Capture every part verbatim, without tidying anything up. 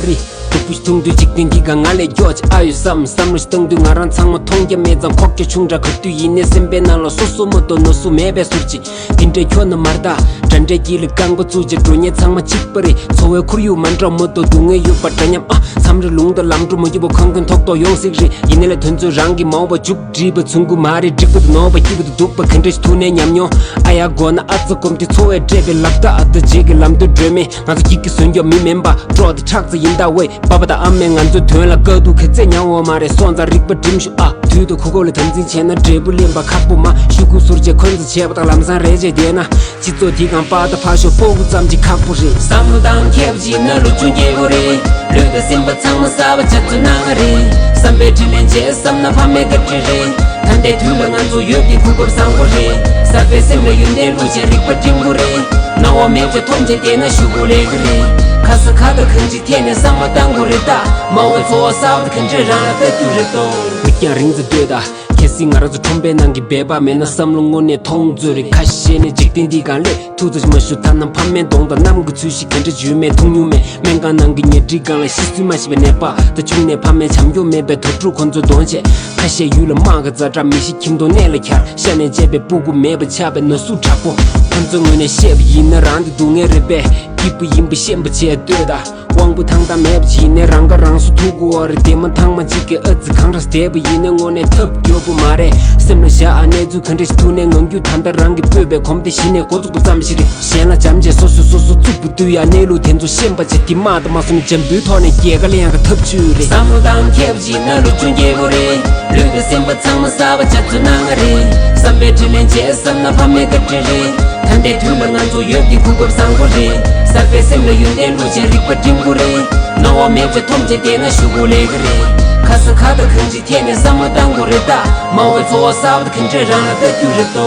རེད། སྡུག་པོ་ཞིག་མཐོང་དུས་འཇིག་རྟེན་འདི་ག་ང་ལས་མགྱོགས་ཅིག་ཨ་ཡོད་བསམ། བསམ་བློ་ཞིག་བཏང་དུས་ང་རང་ཚང་མ་མཐོང་རྒྱ་མེད་ཙང་ཁོག་རྒྱ་ཆུང་དྲགས། ག་དུས་ཡིན་ནའི་སེམས་པའི་ནང་ལ་སོ་སོ་མ་གཏོགས་ནོར་སུ་མེད་པའི་ཟུར་ཅིག་དེ་འདྲའི་ཁྱོད་ནི་མར་ད། འདྲ་འདྲའི་དཀྱིལ་ལ་རྐང་པ་བཙུགས་བྱས་འགྲོ་ཉེན་ཚང་མ་གཅིག་པ་རེད། འཚོ་བའི་ཁོར་ཡུག་མ་འདྲ་མ་གཏོགས་སྡུག་བསྔལ་ཡོད་པ་འདྲ་མཉམ་ཨ། མཚམས་རེ་ལུང་དང་ལམ་འགྲོ་མ་རྒྱུག་པ་ཁོན་ཁོན་ཐོག་ཐོག་ཡོང་སྲིད་རེད། ཡིན་ནའི་ལས་དོན་ཚོད་རང་གིས་མ་འོངས་པ་མཇུག་སྒྲིལ་པ་ཚུན་དགུ་མ་རེད། འགྲིག་པ་དང་ནོར་བ་སྐྱིད་པ་དང་སྡུག་པ་ག་འདྲ་ཞིག་ཐུག་ནའི་ཉམས་མྱོང་ཨ་ཡ་དགོས་ན་ཨ་ཙི་སྐོམ་དེ་འཚོ་བས་སྤྲད་པའི་ལག་རྟགས་ཨ་ད་རྗེས་ཀྱི་ལམ་དུ་བགྲོད་མེད། ང་ཚོ་སྐྱིད་ཀྱི་བཟོས་འཇོག་མི་མིན་པ་ཀྲོག་དེ་ཁྲག་རྩ་ཡིན་ད་ཝེ། པ་པ་དང་ཨ་མས་ང་ཚོའི་དོན་ལ་དཀའ་སྡུག་ག་ཚད་མྱངས་ཡོད་མ་རེད། སོང་ཙང་རིག་པ་སྒྲིམ་ཤོག་ཨ། དུས་དང་གོ་སྐབས་ལ་དམ་འཛིན་བྱས་ན་འབྲས་བུ་ལེན་པ་ཁག་པོ་མ། ཤོག་གུ་ཟུར་བཅད་འཁོན་འཛིན་བྱས་པ་དང་ལམ་སང་རེ་བྱས་བསྡད་ན། སྤྱི་ཚོགས་འདི་གང་པ་དང་ཕར་ཞོག་སྤོ་བོ་ཙམ་གྱིས་ཁག་པོ་རེད། བསམ་བློ་བཏང་མཁས་པོ་ཅིག་ན་ལོ་ཆུང་རྒྱལ་པོ་རེད། ལུས་དང་སེམས་པ་ཚང་མ་གསར་པ་ཆགས་ཚུལ་སྣང་ང་རེད། བསམ་པའི་དྲིན་ལན་འཇལ་བསམ་ན་ཕ་མའི་བཀའ་དྲིན་རེད། ད་ལྟའི་དུས་ལ་ང་ཚོ་ཡོད་དེ་གོ་སྐབས་བཟང་པོ་རེད། གསར་པའི་སེམས་ལ་ཡོན་ཏན་བླུགས་བྱས་རིག་པ་སྒྲིམ་དགོས་རེད། སྣང་བ་མེད་ཀྱང་མཐོང་བྱས་བསྡད་ན་ཤུགས་པོ་ལེགས་ཀྱི་རེད། ཁ་ས་ཁ་དང་གང་ཅིའི་ཐད་ནས་བསམ་བློ་བཏང་དགོས་རེད་ད། མ་འོངས་པའི་འཚོ་བ་གསར་པ་དེ་ག་འདྲས་རང་ལ་ལྟ་རྒྱུ་རེད་དོ། མིག་རྒྱང་རིང་ཙམ་ལྟོས་དང་། གལ་སྲིད་ང་རང་ཚོ་ཁྲོམ་པའི་ནང་གི་སྦལ་པ་མེད་ན་བསམ་བློ་དངོས་གནས་མཐོང་ཚོད་རེད། ཁ་ཤས་ནི་འཇིག་རྟེན་འདི་སྒང་ལས་ཐུགས་ཚོད་མ་ཞུ་ཐ་ན་ཕ་མའི་གདོང་དང་གནམ་གྱི་ཚུལ་ཞིག་ག་འདྲ་བརྗོད་མེད་མཐོང་མྱོང་མེད། སྨན་ཁང་ནང་གི་ཉལ་ཁྲིའི་སྒང་ལ་ཤི་ཚུལ་མ་ཤེས་པའི་ནད་པ་དང་ཆུང་ནས་ཕ་མའི་བྱམས་སྐྱོང་མེད་པའི་དུར་ཁྲོད་ཁོ་ཚོའི་གདོང་བྱས། ཁ་ཤས་ཡུལ་ལ་དམག་གི་ཛ་དྲག་མི་ཤི་ཁྱིམ་སྟོང་གནས་ལ་འཁྱར། ཤ་ནས་བཅད་པའི་སྤུ་གུ་མེད་པ་ཆགས་པའི་ན་ཟུག་དྲག་པོ། ཁོ་ཚོའི་ངོས་ནས་བཤད་པ་ཡིན་ན་རང་དེ་སྡུག་བསྔལ་རེད་པས། སྐྱིད་པོ་ཡིན་པ་ཤེས་པ་བྱས་ལྟོས་དང་། དབང་པོ་ཐང་ཐང་མེད་པ་ཅིག་ཡིན་ནའི་རང་ཁ་རང་གསོ་ཐུབ་དགོས་པ་རེད། དེ་མ་ཐང་མ་གཅིག་གིས་ཨ་ཙི་གང་འདྲ་བསྡད་པ་ཡིན་ནའི་དངོས་གནས་ཐབས་སྐྱོ་པོ་མ་རེད། སེམས་ལ་བཞག་ཨ་གནས་ཚུལ་ག་འདྲ་ཞིག་ཐུག་ནའི་ངང་རྒྱུད་ད་ལྟ་རང་གིས་སྤོས་པའི་གོམས་དེ་གཞི་ནས་འགོ་བཙུགས་པ་ཙམ་ཞིག་རེད། གཞན་ལ་བྱམས་བྱས་སོ་སོས་སོ་སོ་བཙུགས་པ་དུས་ཡང་གནས་ལུགས་དེ་ཚོ་ཤེས་པ་བྱས། དེ་མ་དང་མ་སོང་ནས་འཇམ་པོའི་ཐོག་ནས་རྒྱལ་ཁ་ལེན་ཡག་གི་ཐབས་ཇུས་རེད། བསམ་བློ་བཏང་མཁས་པོ་ཅིག་ན་ལོ་ཆུང་རྒྱལ་པོ་རེད། ལུས་དང་སེམས་པ་ཚང་མ་གསར་པ་ཆགས་ཚུལ་སྣང་ང་རེད། བསམ་པའི་དྲིན་ལན་འཇལ་བསམ་ན་ཕ་མའི་བཀའ་དྲིན་རེད། ད་ལྟའི་དུས་ལ་ང་ཚོ་ཡོད་འདི་གོ་སྐབས་བཟང་པོ་རེད། གསར་པའི་སེམས་ལ་ཡོན་ཏན་བླུགས་བྱས་རིག་པ་སྒྲིམ་དགོས་རེད། སྣང་བ་མེད་པའི་མཐོང་བྱེད་བལྟས་ན་ཤུགས་པོ་ལེགས་ཀྱི་རེད། ཁ་ས་ཁ་དང་གང་ཅིའི་ཐད་ནས་བསམ་བློ་བཏང་དགོས་རེད་ད། མ་འོངས་པའི་འཚོ་བ་གསར་པ་དེ་ག་འདྲས་རང་ལ་ལྟ་རྒྱུ་རེད་དོ།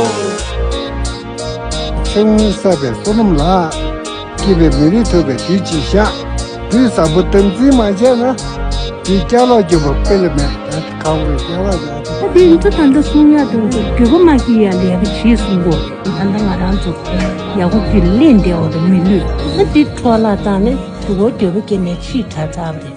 ཚེ་སྔོན་བསགས་པའི་བསོད་ནམས་ལགས། སྐྱིད་པའི་མི་རིགས་ཐོབ་པའི་དུས་ཅིག་ཤར། དུས་བཟང་པོ་དམ་འཛིན་མ་བྱས་ན། དེ་སྐྱག་ལོག་རྒྱུ་པ་དཔེ་ལ་མེད། ད་གང་བའི་སྐྱག་ལོག་ད། ཨ་དེ་ཡིན་ཚེ་ད་ལྟ་གསུང་ཡག་འདུག་འགྱོད་པ་མ་སྐྱེ་ཡ་ལས་ཀ་བྱེད་གསུང་གོ། ད་ལྟ་ང་རང་ཚོ་ཡག་པོ་ཅིག་ལེན་བསྡད་འོ་དེ་མི་ལུས། ཨ་དེ་འཕྲོ་བརླག་བཏང་ནས་དུ་གོ་འགྱོད་པ་སྐྱེ་ནས་ཕྱིས་དྲག་ཚར་བ་རེད།